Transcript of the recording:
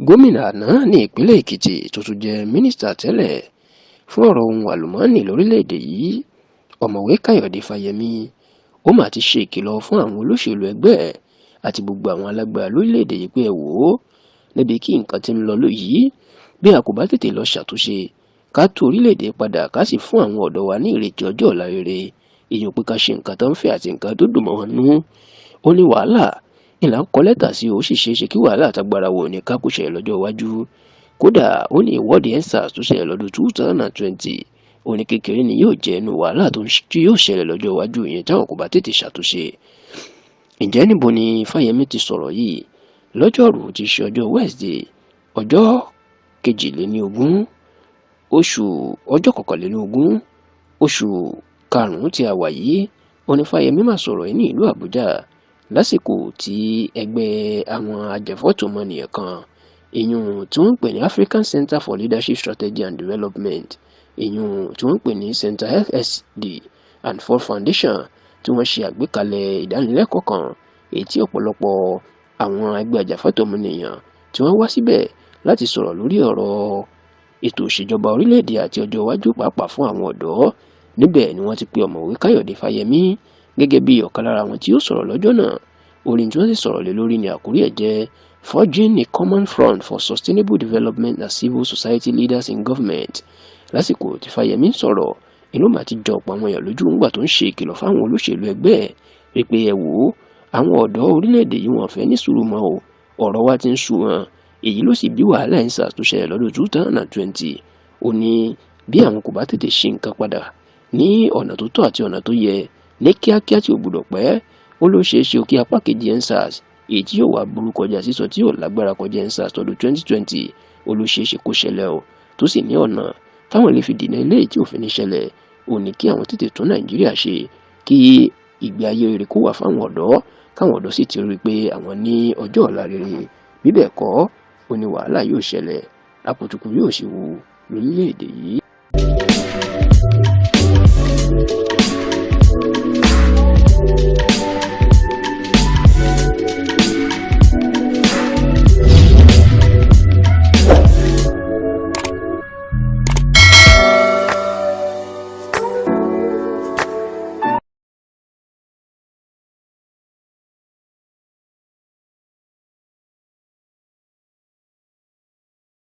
Gómìnà àná ní ìpínlẹ̀ Èkìtì, tó tún jẹ́ mínísítà tẹ́lẹ̀ fún ọ̀rọ̀ ohun àlùmọ́ọ́nì lórílẹ̀‐èdè yìí, Ọ̀mọ̀wé Káyọ̀dé Fáyẹmí, ó mà ti ṣe ìkìlọ̀ fún àwọn olóṣèlú ẹgbẹ́ ẹ̀ àti gbogbo àwọn alágbára lórílẹ̀‐èdè yìí pé ẹ wò ó, níbi kí nǹkan ti ń lọ yìí, bí a kò bá tètè lọ ṣàtúnṣe, ká tú orílẹ̀‐èdè padà, ká sì fún àwọn ọ̀dọ́ wa ní ìrètí ọjọ́ ọ̀la rere, èèyàn pé ká ṣe nǹkan tó ń fẹ́ àti nǹkan tó dùn mọ́ wọn nú. Ó ní wàhálà ìlà ń kọ lẹ́tà sí, ó sì ṣeé ṣe kí wàhálà àtagbára wò ní ká kó ṣẹlẹ̀ lọ́jọ́ iwájú. Kódà, ó ní ìwọ́de EndSARS tó ṣẹlẹ̀ lọ́dún 2020, ó ní kékeré ni yóò jẹ́ inú wàhálà tí yóò ṣẹlẹ̀ lọ́jọ́ iwájú yẹn táwọn kò bá tètè ṣàtúnṣe. Ǹjẹ́ níbo ni Fáyẹmí ti sọ̀rọ̀ yìí? Lọ́jọ́rùú tí í ṣe ọjọ́ Wednesday, ọjọ́ 22 oṣù, ọjọ́ 21 oṣù karùn-ún tí a wà yìí, ó ní Fáyẹmí máa sọ̀rọ̀ yìí ní ìlú Àbújá lásìkò tí ẹgbẹ́ àwọn ajàfẹ́tọ̀ọ́ ọmọnìyàn kan, ìyún tí wọ́n ń pè ní African Center for Leadership Strategy and Development, ìyún tí wọ́n ń pè ní Center LSD and Ford Foundation, tí wọ́n ṣe àgbékalẹ̀ ìdánilẹ́kọ̀ọ́ kan, èyí tí ọ̀pọ̀lọpọ̀ àwọn ẹgbẹ́ ajàfẹ́tọ̀ọ́ ọmọnìyàn tí wọ́n wá síbẹ̀ láti sọ̀rọ̀ lórí ọ̀rọ̀ ètò ìṣèjọba orílẹ̀-èdè àti ọjọ́ iwájú, pàápàá fún àwọn ọ̀dọ́. Níbẹ̀ ni wọ́n ti pe Ọ̀mọ̀wé Káyọ̀dé Fáyẹmí gẹ́gẹ́ bí ọ̀kan lára àwọn tí ó sọ̀rọ̀ lọ́jọ́ náà. Orin tí wọ́n sì sọ̀rọ̀ lé lórí ní àkórí ẹ̀ jẹ́ "Forging a Common Front for Sustainable Development as Civil Society Leaders in Government". Lásìkò tí Fáyẹmí ń sọ̀rọ̀, inú mà ti jọ ọ̀pọ̀ àwọn èèyàn lójú ńgbà tó ń ṣe ìkìlọ̀ fáwọn olóṣèlú ẹgbẹ́ ẹ̀ wípé ẹ wò ó, àwọn ọ̀dọ́ orílẹ̀-èdè yìí, wọ́n fẹ́ ní sùúrù mọ́ o, ọ̀rọ̀ wa ti ń sú wọn. Èyí ló sì bí wàhálà EndSARS tó ṣẹlẹ̀ lọ́dún 2020. Ó ní bí àwọn kò bá tètè ṣe nǹkan padà ní ọ̀nà tó tọ́ àti ọ̀nà tó yẹ ní kíákíá tí ò gbọdọ̀ pẹ́, ó ló ṣeé ṣe kí apá kejì EndSARS, èyí tí yóò wá burú kọjá sísọ, tí yóò lágbára kọjá EndSARS tọdún 2020, ó ló ṣeé ṣe kó ṣẹlẹ̀ o. Tó sì ní ọ̀nà táwọn lè fi dènà eléyìí tí òfin ní ṣẹlẹ̀, ó ní kí àwọn tètè tún Nàìjíríà ṣe, kí ìgbé ayé rere kó wà fáwọn ọ̀dọ́, káwọn ọ̀dọ́ sì ti rí i pé àwọn ní ọjọ́ ọ̀la rere. Bí bẹ́ẹ̀ kọ́, ó ní wàhálà yóò ṣẹlẹ̀, àpòtùkù yóò sì wù lórílẹ̀‐èdè yìí.